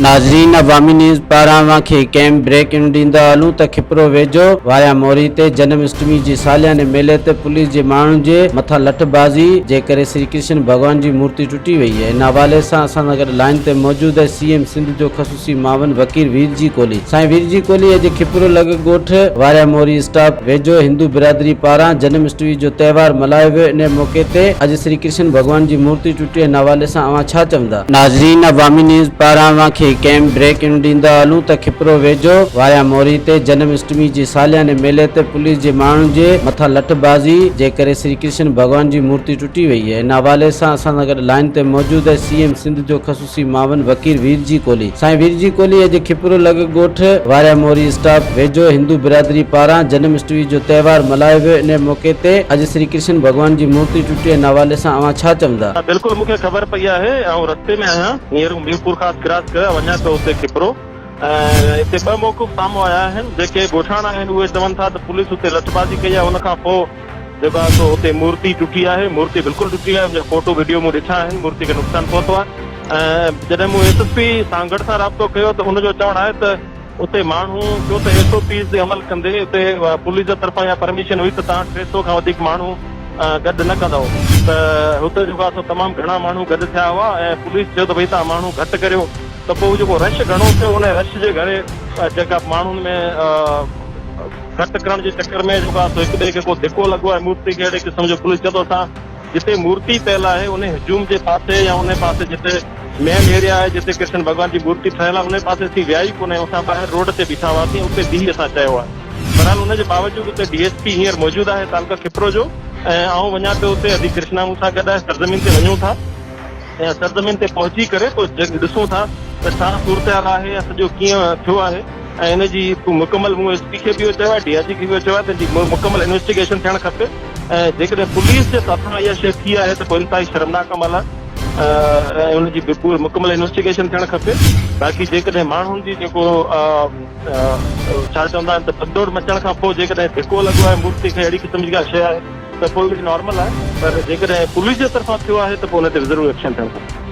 ناظرين عوامي نيوز پاران اوهان کي ڪيم بريڪنگ ڏيندا هلون ته کپرو ويجهو واريا موري تي جنم اشٽمي جي سالياني ميلي تي پوليس جي ماڻهن جي مٿان لٺ بازي جي ڪري سري ڪرشن ڀڳوان جي مورتي ٽٽي وئي ان حوالي سان اسان سان گڏ لائين تي موجود آهي سي ايم سنڌ جو خصوصي معاون وڪيل ويرجي ڪولهي. سائين ويرجي ڪولهي اڄ کپرو لڳ ڳوٺ واريا موري اسٽاپ ويجهو هندو برادري پاران جنم اشٽمي جو تهوار ملهايو ويو انهي موقعي تي اڄ سري ڪرشن ڀڳوان جي مورتي ٽٽي ان حوالي سان اوهان ڇا چوندا؟ ناظرين عوامي نيوز پاران اوهان کي ڪيم بريڪنگ ڏيندا هلون ته کپرو ويجهو واريا موري تي جنم اشٽمي جي سالياني ميلي تي پوليس جي ماڻهن جي مٿان لٺ بازي جي ڪري سري ڪرشن ڀڳوان جي مورتي ٽٽي وئي ان حوالي سان اسان سان گڏ لائين تي موجود آهي سي ايم سنڌ جو خصوصي معاون وڪيل ويرجي ڪولهي. سائين ويرجي ڪولهي اڄ کپرو لڳ ڳوٺ واريا موري اسٽاپ ويجهو هندو برادري پاران جنم اشٽمي جو تهوار ملهايو ويو انهي موقعي تي اڄ سري ڪرشن ڀڳوان جي مورتي ٽٽي ان حوالي سان اوهان ڇا چوندا؟ بلڪل مون کي خبر پئي آهي آئون رستي ۾ آهيان هينئر ميرپورخاص ڪراس ڪري وڃان پيو اتي کپرو ۽ اتي ٻه موقف سامهون آيا آهن جيڪي ڳوٺاڻا آهن اهي چون ٿا ته پوليس اتي لٺبازي ڪئي آهي ان کان پوء جيڪو آهي سو اتي مورتي ٽٽي آهي، مورتي بلڪل ٽٽي آهي، ان جا فوٽو وڊيو مون ڏٺا آهن، مورتي کي نقصان پهتو آهي ۽ جڏهن مون ايس ايس پي سانگهڙ سان رابطو ڪيو ته ان جو چوڻ آهي ته اتي ماڻهو ڇو ته ايس او پيز تي عمل ڪندي اتي پوليس جي طرفان اها پرميشن هئي ته توهان 300 کان وڌيڪ ماڻهو گڏ نه ڪندؤ ته هتي جيڪو آهي سو تمام گهڻا ماڻهو گڏ ٿيا هئا ۽ پوليس چيو ته ڀئي توهان ماڻهو گهٽ ڪريو ته پوء جيڪو رش گهڻو ٿيو ان رش جي ڪري جيڪا ماڻهن ۾ گهٽ ڪرڻ جي چڪر ۾ جيڪو آهي سو هڪ ٻئي کي ڪو ڌڪو لڳو ۽ مورتي کي اهڙي قسم جو پوليس چئي ٿو اسان جتي مورتي پيل آهي انهي هجوم جي پاسي يا انهي پاسي جتي مين ايريا آهي جتي ڪرشن ڀڳوان جي مورتي ٺهيل آهي انهي پاسي اسين ويا ئي ڪونه آهيون اسان ٻاهر روڊ تي بيٺا هئاسين اتي بيهي اسان چيو آهي بهرحال ان جي باوجود اتي ڊي ايس پي هينئر موجود آهي تعلقه کپرو جو ۽ آئون وڃان پيو اتي ادي ڪرشنا مون سان گڏ آهي سرزمين تي وڃون ٿا ۽ سرزمين تي پهچي ڪري پوء ڏسون ٿا ته ڇا صورتحال آهي ۽ سڄو ڪيئن ٿيو آهي. ۽ ان جي مڪمل مون ايس پي کي به اهو چيو آهي ڊي I جي کي به اهو چيو آهي ته ان جي مڪمل انويسٽيگيشن ٿيڻ کپي ۽ جيڪڏهن پوليس جي طرفان اها شيء ٿي آهي ته پوء انتهائي شرمناڪ عمل آهي ۽ ان جي به مڪمل انويسٽيگيشن ٿيڻ کپي باقي جيڪڏهن ماڻهن جي جيڪو ڇا چوندا آهن ته ڀڳڊوڙ مچڻ کان پوء جيڪڏهن ڌڪو لڳو آهي مورتي کي اهڙي قسم جي ڪا شيء آهي ته پوء اهو نارمل آهي پر جيڪڏهن پوليس جي طرفان ٿيو آهي ته پوء ان تي ضرور ايڪشن ٿيڻ کپي.